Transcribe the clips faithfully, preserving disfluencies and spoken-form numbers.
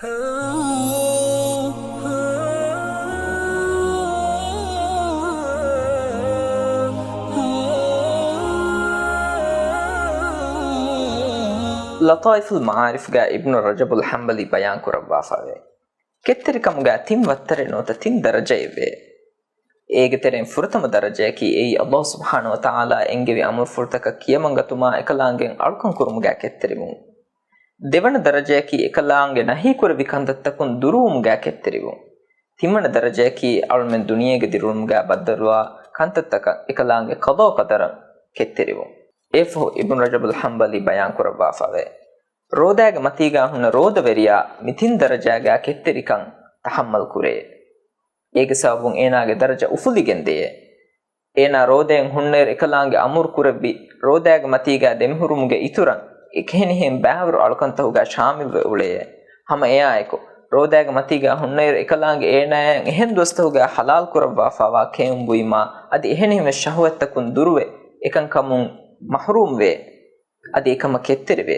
ލަޠާއިފުލް މަޢާރިފްގައި އިބްނު ރަޖަބުލް ޙަންބަލީ ބަޔާން ކުރައްވާފަވޭ. ކެތްތެރިކަމުގައި ތިން ވައްތަރެއް ނުވަތަ ތިން ދަރަޖައެއްވޭ. އޭގެ ތެރެއިން ފުރަތަމަ ދަރަޖަޔަކީ އެއީ ﷲ ސުބްޙާނަހޫ ވަތަޢާލާ އެންގެވި އަމުރުފުޅުތަކަށް ކިޔަމަންގަތުމާ އެކަލާނގެއަށް އަޅުކަން ކުރުމުގައި ކެތްތެރިވުން. ދެވަނަ ދަރަޖަޔަކީ އެކަލާނގެ ނަހީކުރެއްވި ކަންތައްތަކުން ދުރުވުމުގައި ކެތްތެރިވުން. ތިންވަނަ ދަރަޖަޔަކީ އަޅުމެން ދުނިޔޭގަ ދިރިއުޅުމުގައި ބައްދަލުވާ ކަންތައްތަކަށް އެކަލާނގެ ޤަޟާ ޤަދަރަށް ކެތްތެރިވުން. އެއަށްފަހު އިބްނު ރަޖަބުލް ޙަންބަލީ ބަޔާން ކުރައްވާފަވޭ. ރޯދާގެ މަތީގަ ހުންނަ ރޯދަވެރިޔާ މި ތިން ދަރަޖާގަ ކެތްތެރިކަން ތަޙައްމަލް ކުރޭ. އޭގެ ސަބަބުން އޭނާގެ ދަރަޖަ އުފުލިގެން ދެޔޭ. އޭނާ ރޯދައިން ހުންނައިރު އެކަލާނގެ އަމުރު ކުރެއްވި، ރޯދާގެ މަތީގަ ދެމިހުރުމުގެ އިތުރަށް އެކިހެނިހެން ބައިވަރު އަޅުކަންތަކުގަ ޝާމިލްވެ އުޅެޔޭ. ހަމަ އެއާއެކު، ރޯދާގެ މަތީގަ ހުންނައިރު އެކަލާނގެ އޭނާޔަށް އެހެން ދުވަސްތަކުގަ ޙަލާލް ކުރައްވާފަވާ ކެއުން ބުއިމާ، އަދި އެހެނިހެންވެސް ޝަހުވަތްތަކުން ދުރުވެ، އެކަންކަމުން މަޙްރޫމްވޭ. އަދި އެކަމަށް ކެތްތެރިވޭ.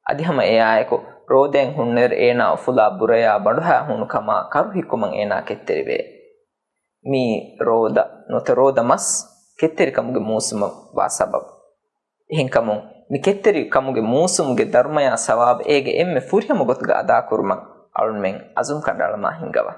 އަދި ހަމަ އެއާއެކު، ރޯދައިން ހުންނައިރު އޭނާ އުފުލާ ބުރަޔާ ބަނޑުހައި ހޫނުކަމާ ކަރުހިއްކުމަށް އޭނާ ކެތްތެރިވޭ. މީ ރޯދަ ނުވަތަ ރޯދަ މަސް ކެތްތެރިކަމުގެ މޫސުމަށް ވާ ސަބަބު. އެހެންކަމުން، މި ކެތްތެރިކަމުގެ މޫސުމުގެ ދަރުމަޔާ ސަވާބު އޭގެ އެންމެ ފުރިހަމަ ގޮތުގަ އަދާކުރުމަށް އަޅުންމެން އަޒުމް ކަނޑައަޅަމާ ހިންގަވާ.